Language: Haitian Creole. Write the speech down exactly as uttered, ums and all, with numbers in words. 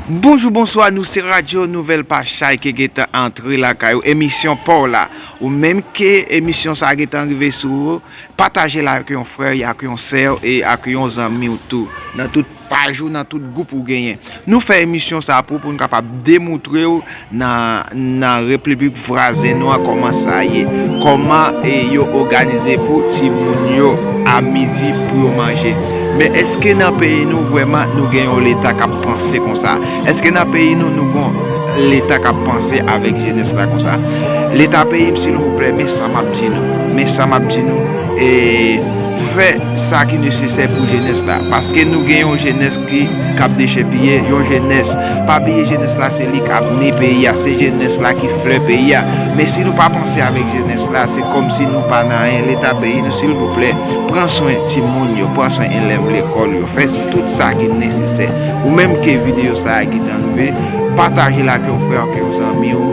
Bonjou, bonswa, nou se Radyo Nouvèl Pachay ki gentan antre lakay ou, emisyon pa w la. Ou menm ke emisyon sa a gentan rive sou ou, pataje l ak yon frè, ak yon sè w e ak yon zanmi w tou. Nan tout paj ou, nan tout gwoup ou genyen. Nou fè emisyon sa a pou, pou n kapab demoutre w nan, nan repiblik vwazen nou an kòman sa ye, kòman e yo òganize pou timoun yo a midi pou yo manje. Men èske nan peyi nou vrèman nou gen yon leta k ap panse konsa? Èske nan peyi nou nou gon leta k ap panse avèk jenès la konsa? Leta peyi m, silvouplè, men sa m ap di nou. Men sa m ap di nou. E fè sa ki nesesè pou jenès la. Paske nou gen yon jenès ki k ap dechèpiye, yon jenès. Pa bliye jenès la se li k avni peyi a, se jenès la ki flè peyi a. Men si nou pa panse avèk jenès la, se kòmsi nou pa nan anyen. Leta peyi nou, silvouplè, pran swen timoun yo, pran swen elèv lekòl yo, fè tout sa ki nesesè. Ou menm ke videyo sa a gentan rive, pataje l ak yon frè, ak yon zanmi w.